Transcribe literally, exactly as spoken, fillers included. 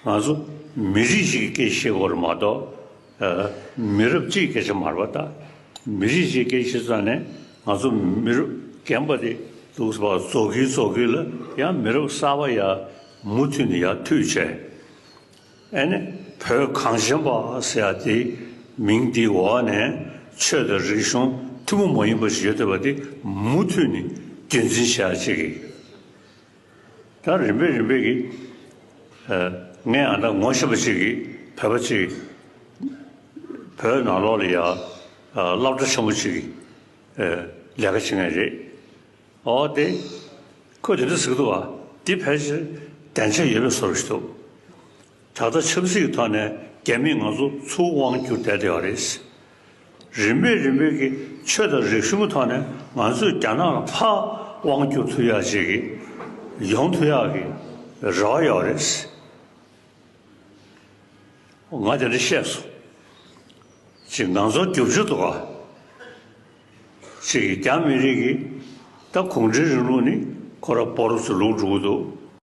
ང་ཚོ་མི་རིགས་ཤིག་གི་སྐད་ཆ་བཤད་དགོས་རེད་མ་གཏོགས། ཨ། མི་རབས་གཅིག་གི་སྐད་ཆ་མ་རེད་པ། ད་མི་རིགས་ཤིག་གི་སྐད་ཆ་བཤད་ཙང་ནས་ང་ཚོ་མི་རབས་རྒན་པ་དེ་འདུག་སེ་བ་རྫོགས་ཀྱི་རྫོགས་ཀྱི་ལ་ཡང་མི་རབས་གསར་པ་ཡར་མུ་མཐུད་ནས་ཡར་མཐུད་བྱས། ཨ་ནི་བོད་གངས་ཅན་པ་ཟེར་ཡ་དེའི་མིང་འདི་འོག་ནས་ཆོས་དང་རིག་གཞུང་ཐུན་མོང་མ་ཡིན་པ་ཞིག་ཡོད་བསྡད་པ་དེ་མུ་མཐུད་ནས་རྒྱུན་འཛིན་བྱེད་ཡ་ཅིག་གིས། ད་རིམ་པས་རིམ་པས་ཀྱིས། ཨ། ངས་ཨ་ད་ངོ་ཤེས་པ་ཅིག་གིས་བོད་པ་ཅིག་བོད་ནང་ལོགས་ལ་ཡ། ཨ། སློབ་གྲྭ་ཆེན་མོ་ཅིག་གི། ཨ། ལས་ཀ་བྱེད་མཁན་རེད། ཨོ་དེ། ཁོས་དེ་འདྲ་ཟེར་གི་འདུག་བ། འདི་ཕལ་ཆེར་བདེན་ཆ་ཡོད་པའི་བཟོ་འདྲ་ཞིག་འདུག་ད་ལྟ་ཆབ་སྲིད་ཀྱི་ཐོག་ནས་རྒྱ་མིས་ང་ཚོ་ཚུར་དབང་བསྒྱུར་བསྡད་བསྡད་ཡོད་རེད། རིམ་པས་རིམ་པས་ཀྱིས་ཆོས་དང་རིག་གཞུང་གི་ཐོག་ནས་ང་ཚོས་རྒྱ་ནག་ལ་ཕར་དབང་བསྒྱུར་ཐུབ་ཡག་ཅིག་གི་ཡོང་ཐུབ་ཡག་གི་རེ་བ་ཡོད་རེད། ང་དེ་འདྲ་བཤད་སོང་། ཅིག་ང་ཚོ་རྒྱབ་སྐྱོར་འདུག་ག་ཅིག་རྒྱ་མི་རིགས་ཀྱིས་ད་གུང་ཁྲན་རིང་ལུགས་ནི་ཁོ་ར་སྤོ་རུ་ཚུར་ལུག་འགྲོ་གི་འདུག